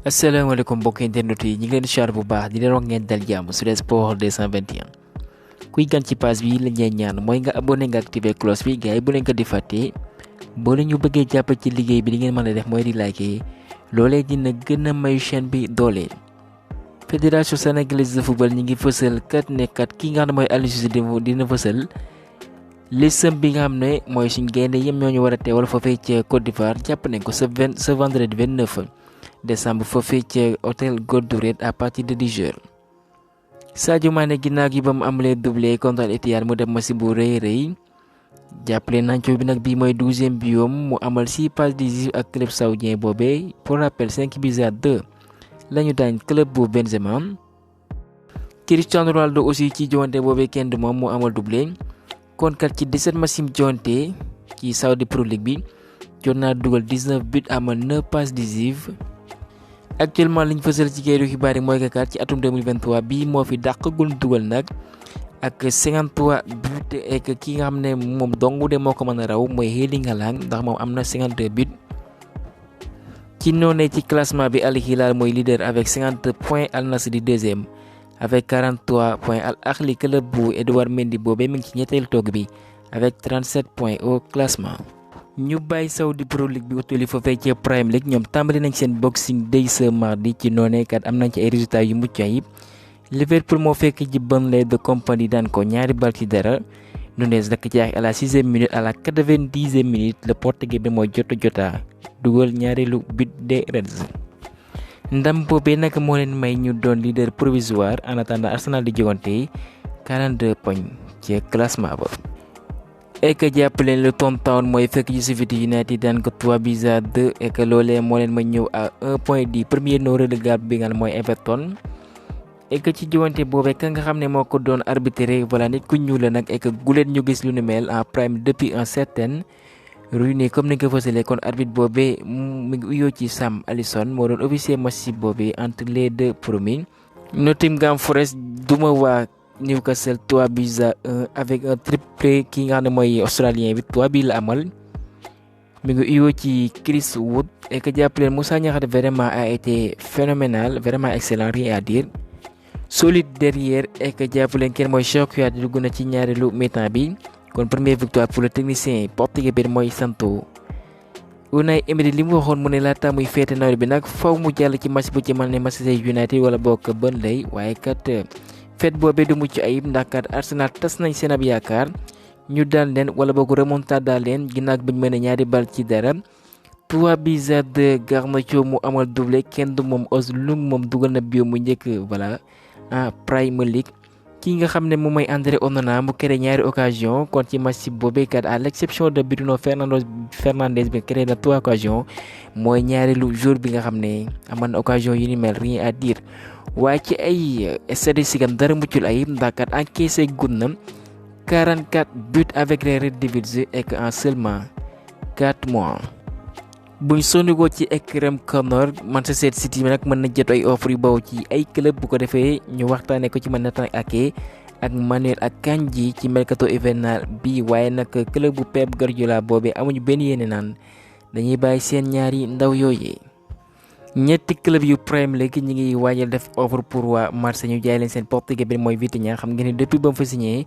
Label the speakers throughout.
Speaker 1: asalaamaaleykum mbokk internet yi ñu ngi leen di char bu baax di leen wax ngeen dal jàmm sur Sport 221 kuy gan ci page bi la ñuy ñaan mooy nga abonné nga activé cloche bi gars yi bu leen ko di fàtte boo leen ñu bëggee jàpp ci liggéey bi li ngeen mën a def mooy di liker loolee dina gën a may chaîne bi doole. fédération sénégalaise de football ñi ngi fësal kat ne kat ki nga xam ne mooy Aliou Cissé dina fësal listam bi nga xam ne mooy suñ gaynde yëm ñoo ñu war a teewal foofee ca Côte d'Ivoire jàpp nañ ko ce vendredi 29 décembre foofee ca hôtel Golden Red à partir de 10h. Sadio Mané ginnaaw gi ba mu amalee doublé contre Al Ittihad mu def match bu rëy rëy jàppale nañu bi nag bii mooy 12e biom mu amal 6 passes décisives ak club saoudien boobee pour rappel 5-2 lañu daañ club bu Benzema. Cristiano Ronaldo aussi ci joŋante boobee kenn du moom mu amal doublé kon kat ci 17 matchs yi joŋante ci Saudi Pro League bi jot naa dugal 19 buts amal 9 passes décisives. actuellement liñ fësal ci kayitu xibaar yi mooy que kat ci atum 2023 bii moo fi dàqagul dugal nag ak 53 buts et ki nga xam ne moom dong de moo ko mën a raw mooy Erling Haaland ndax moom am na 52 buts. ci noonee ci classement bi Al Hilal mooy leader avec 50 points, Al Nassr di deuxième avec 43 points. Al Ahly club bu Edouard Mendy boobee mi ngi ci ñetteelu toog bi avec 37 points au classement. ñu bàyyi Saudi Pro League bi utali foofee ci Premier League ñoom tàmbali nañ seen boxing day ce mardi ci noonee kat am nañ ci ay résultats yu mucc ayib. Liverpool moo fekk ji Burnley de Company daan ko ñaari bal ci dara. Nunez dakk ci à la 6e minute à la 90e minute le portugais bi mooy jota dugal ñaareelu but des Reds. ndam boobee nag moo leen may ñu doon leader provisoire en attendant Arsenal di jogante 42 points ci classement ba. et que jàpp leen le Tom Town mooy fekk ci Sheffield United daan ko 3-2 et que loolee moo leen ma ñëw à 1 point du premier non relégable bi nga xam mooy Everton. et que ci jiwante boobee ka nga xam ne moo ko doon arbitré voilà nit ku ñuul la nag et que guleen ñu gis lu ni mel en prime depuis un certain ruiné comme ni nga ko fësalee kon arbitre boobee mu ngi uyoo ci Sam Alison moo doon officier match boobee entre les deux promis. Nottingham Forest duma waa Newcastle 3-1 avec un triplé ki nga xam ne mooy australien bi 3 bi la amal mi ngi uyoo ci Chris Wood et que jàppaleen Moussa Niakhaté vraiment a été phénoménal vraiment excellent rien à dire. solide derrière et que jàppaleen kenn mooy Cheikh Kouyaté dugg na ci ñaareelu mi-temps bi kon première victoire pour le technicien portugais bi mooy Santo. Unai Emery li mu waxoon mu ne laata muy féete nawet bi nag faw mu jàll ci match bu ci mel ne Manchester United wala bokk Burnley waaye kat fête boobee du mucc ayib ndax kat Arsenal tas nañ seen ab yaakaar ñu daan leen wala boog remontada leen ginnaaw bi ñu mën a ñaari bal ci dara. 3-2 Garnacho mu amal doublé kenn du moom Özlum moom dugal na bio mu njëkk voilà en Premier League. ki nga xam ne moom mooy André Onana mu créé ñaari occasion kon ci match boobee kat à l'exception de Bruno Fernandes bi créé na 3 occasions mooy ñaareelu jour bi nga xam ne amoon na occasion yu ni mel rien à dire. waaye ci ay statistiques am dara muccul ayib ndax kat encaissé gun na 44 buts avec les Red Devils et en seulement 4 mois. buñ sonnigoo ci Ekrem Connor Manchester City bi nag mën na jot ay offre yu bawoo ci ay club bu ko defee ñu waxtaanee ko ci mën Nathan Ake ak Manuel Akanji ci mercato hivernal bi waaye nag club bu Pep Guardiola boobee amuñu benn yéene naan dañuy bàyyi seen ñaari ndaw yooyee. ñetti club yu Premier League ñi ngi waajal def offre pour waa Marseille ñu jaay leen seen portugais bi mooy Vitinha xam ngeen ne depuis ba mu fa signé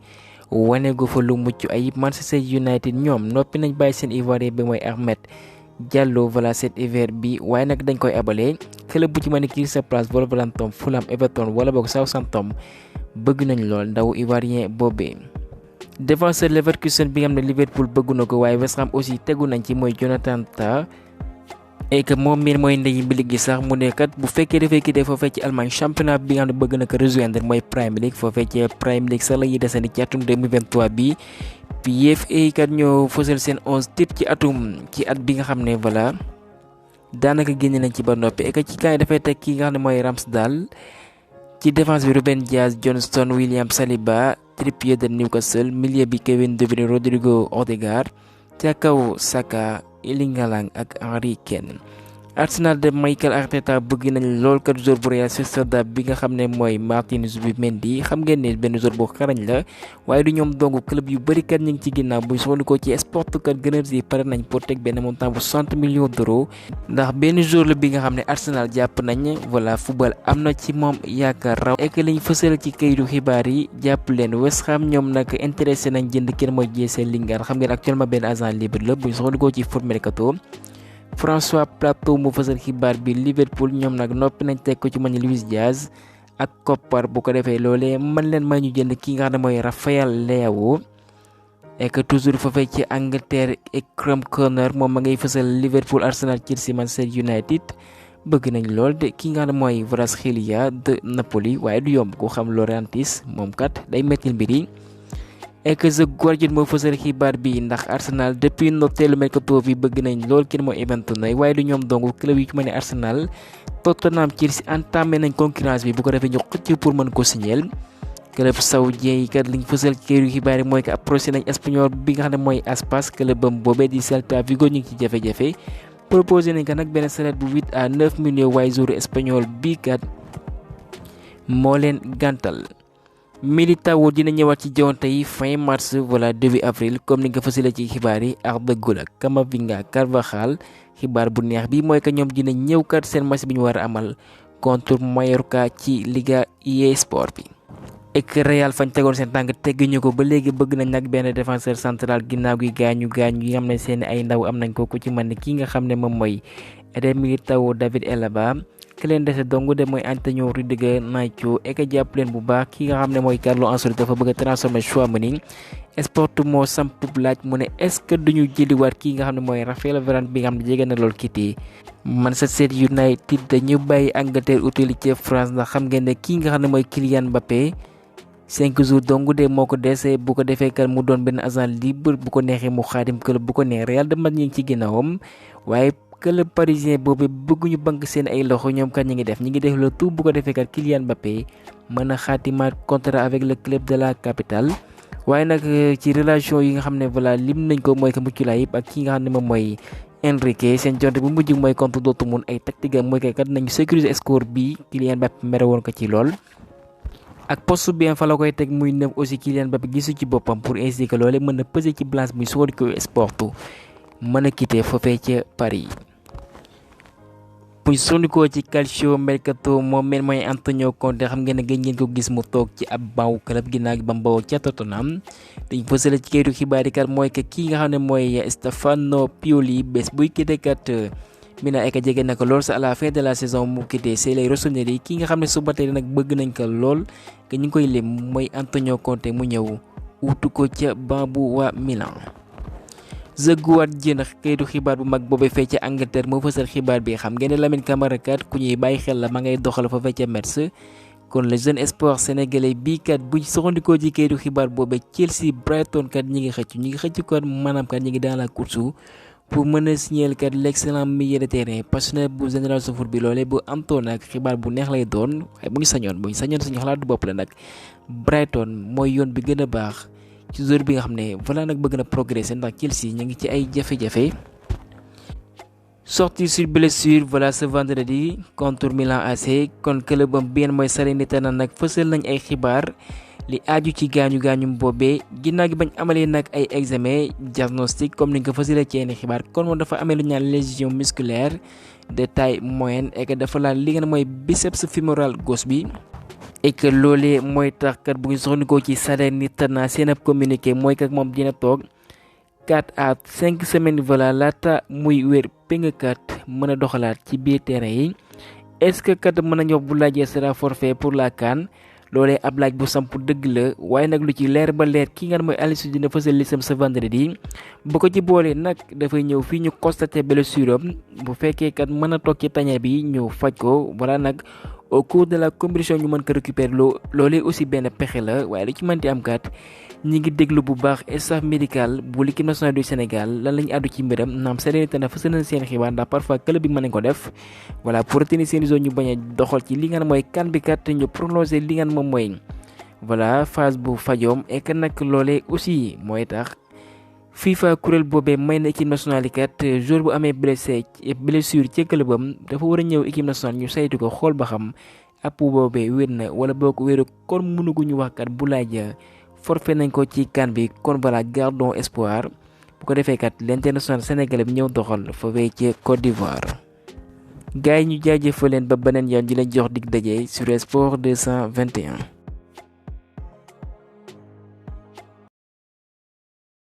Speaker 1: wane gu fa lu mucc ayib. Manchester United ñoom noppi nañ bàyyi seen ivoirien bi mooy Ahmed Diallo voilà cet hiver bi waaye nag dañ koy abalee club bu ci mën a Crystal Palace Wolverhampton Fulham Everton wala boog Southampton bëgg nañ lool ndaw ivoirien boobee. défenseur Leverkusen bi nga xam ne Liverpool bëgg na ko waaye West Ham aussi tegu nañ ci mooy Jonathan Tah et que moom miin mooy ndeyi bi liggéey sax mu ne kat bu fekkee dafay quitté foofee ci Allemagne championnat bi nga xam ne bëgg na ko rejoindre mooy Premier League foofee ci Premier League sax la ñuy desandi ci atum 2023 bi. PFA kat ñoo fësal seen 11 titres ci at bi nga xam ne voilà daanaka génne nañ ci ba noppi et que ci kaay dafay teg ki nga xam ne mooy Ramsdale ci défense bi Ruben Dias Johnston William Saliba Trippier de Newcastle milieu bi Kevin De Bruyne Rodrigo Odegaard ca kaw Saka Erling Haaland ak Harry Kane. Arsenal de Mikel Arteta bëgg nañ lool kat joueur bu Real Sociedad bi nga xam ne mooy Martin Zubimendi xam ngeen ne benn joueur bu xarañ la waaye du ñoom dong club yu bëri kat ñu ngi ci ginnaaw bu soxla ci sport kat Gunners yi pare nañ pour teg benn montant bu 60 millions d'euros ndax benn joueur la bi nga xam ne Arsenal jàpp nañ voilà football am na ci moom yaakaar raw ek liñ fësal ci kayitu xibaar yi jàpp leen West Ham ñoom nag intéressé nañ jënd kenn mooy Jesse Lingard xam ngeen actuellement benn agent libre la bu soxla ci foot mercato François Plateau mu fësal xibaar bi Liverpool ñoom nag noppi nañ teg ko ci man Luis Diaz ak koppar bu ko defee loolee mën leen may ñu jënd ki nga xam ne mooy Rafael Leao et que toujours foofee ci Angleterre Ekram Corner moom ma ngay fësal Liverpool Arsenal Chelsea Manchester United bëgg nañ lool de ki nga xam ne mooy Kvaratskhelia de Napoli waaye du yomb ko xam Laurentiis moom kat day mettil mbir yi et que The Guardian moo fësal xibaar bi ndax Arsenal depuis ndorteelu mercato bi bëgg nañ lool kenn mooy Ivan Toney waaye du ñoom dong club yi ci mel ne Arsenal Tottenham Chelsea entamé nañ concurrence bi bu ko defee ñu xëcc pour mën ko signer club saoudien yi kat liñ fësal ci këru xibaar yi mooy que approché nañ espagnol bi nga xam ne mooy Aspas clubam boobee di Celta Vigo ñu ngi ci jafe-jafe proposé nañ ko nag benn salaire bu 8 à 9 millions waaye joueur espagnol bii kat moo leen gàntal. Militao dina ñëwaat ci jonte yi fin mars voilà début avril comme ni nga fësale ci xibaar yi Arda Güler Camavinga Carvajal xibaar bu neex bi mooy que ñoom dina ñëw kat seen match bi ñu war a amal contre Mallorca ci Liga EA Sport bi. ek Real fañ tegoon seen tànk tegguñu ko ba léegi bëgg nañ nag benn défenseur central ginnaaw gi gaañu yi nga xam ne seen ay ndaw am nañ ko ku ci mën ki nga xam ne moom mooy Eder Militao David Alaba ki leen dese dong de mooy Antonio Rudiger Nacho ek jàpp leen bu baax ki nga xam ne mooy Carlo Ancelotti dafa bëgg a transformer Tchouaméni Sport moo samp laaj mu ne est-ce que duñu jëliwaat ki nga xam ne mooy Raphaël Varane bi nga xam ne jege na lool kiti Manchester United dañu bàyyi Angleterre utali ci France ndax xam ngeen ne ki nga xam ne mooy Kylian Mbappé 5 jours dong de moo ko dese bu ko defee kat mu doon benn agent libre bu ko neexee mu xaadim club bu ko neex Real de Madrid ñu ngi ci ginnaawam waaye club parisien boobu bëgguñu bank seen ay loxo ñoom kat ñi ngi def le tout bu ko defee kat Kylian Mbappé mën a xaatimaat contrat avec le club de la capitale waaye nag ci relation yi nga xam ne voilà lim nañ ko mooy que mucc ayib ak ki nga xam ne moom mooy Enrique seen jonte bu mujj mooy contre Dortmund ay tactique mooy que kat nañu sécuriser score bi Kylian Mbappé mere woon ko ci lool. ak poste bien fa la koy teg muy neuf aussi Kylian Mbappé gisu ci boppam pour ainsi que loole mën na peser ci balance muy soori ko sport mën a quitter foofee ca Paris. buñ sondikoo ci calcio mercato moom mel mooy Antonio Conte xam ngeen ne gëj ngeen ko gis mu toog ci ab banc club ginnaaw gi ba mu bawoo ca Tottenham dañ fësale ci kayitu xibaar yi kat mooy que kii nga xam ne mooy Stefano Pioli bés buy quitté kat Mina ek jege na ko lool sa à la fin de la saison mu quitté c'est les rossoneri yi ki nga xam ne suba tey nag bëgg nañ ko lool que ñu ngi koy lim mooy Antonio Conte mu ñëw wutu ko ca banc bu waa Milan. The Guardian kayitu xibaar bu mag boobee fee ca Angleterre moo fësal xibaar bi xam ngeen ne Lamine Camara kat ku ñuy bàyyi xel la ma ngay doxal fa fee ca Metz kon le jeune espoir sénégalais bii kat bu soxandikoo ci kayitu xibaar boobee Chelsea Brighton kat ñi ngi xëcc kon maanaam kat ñi ngi dans la course pour mën a signer kat l'excellent milieu de terrain passionné bu Génération Foot bi loolee bu amtoon nag xibaar bu neex lay doon waaye bu ñu sañoon suñu xalaat du bopp la nag Brighton mooy yoon bi gën a baax ci joueur bi nga xam ne voilà nag bëgg na progresser ndax Chelsea ñu ngi ci ay jafe-jafe. sortie sur blessure voilà ce vendredi contre Milan AC kon clubam bien mooy Salernitana nag fësal nañ ay xibaar li aju ci gaañu boobee ginnaaw gi bañ amalee nag ay examen diagnostic comme ni nga ko fësalee ci yenn xibaar kon moom dafa amee lu ñu naan lésion musculaire de taille moyenne et que dafa laal li nga mooy biceps fémoral gauche bi. et que loolee mooy tax kat bu ñu soxnikoo ci Salernitana seen ab communiqué mooy kat moom dina toog 4 à 5 semaines voilà laata muy wér péng kat mën a doxalaat ci biir terrain yi est-ce que kat mën nañu wax bu laajee sera forfait pour la CAN loolee ab laaj bu samp dëgg la waaye nag lu ci leer ba leer ki nga mooy Aliou Cissé dina fësal lisam ce vendredi bu ko ci boolee nag dafay ñëw fii ñu constaté blessure am bu fekkee kat mën a toog ci tañe bi ñu faj ko voilà nag au cours de la compétition ñu mën ko récupérer loolee aussi benn pexe la waaye li ci mënti am kat ñi ngi déglu bu baax staff médical bu l'équipe nationale du Sénégal lan lañu àddu ci mbiram naam Salernitana fësal na seen xibaar ndax parfois club bi mën nañ ko def voilà pour retenir seen zone ñu bañ a doxal ci li nga mooy CAN bi kat ñu prolonger li nga moom mooy voilà phase bu fajoom et que nag loolee aussi mooy tax FIFA kuréel boobee may na équipe nationale yi kat joueur bu amee blessure ci clubam dafa war a ñëw équipe nationale ñu saytu ko xool ba xam app boobee wér na wala boo ko wéru kon mënuguñu wax kat Boulaye Dia forfait nañ ko ci CAN bi kon voilà gardons espoir bu ko defee kat l'international sénégalais bi ñëw doxal foofee ci Côte d'Ivoire. gars yi ñu jaajëfal leen ba beneen yoon di leen jox dig daje sur Sport 221.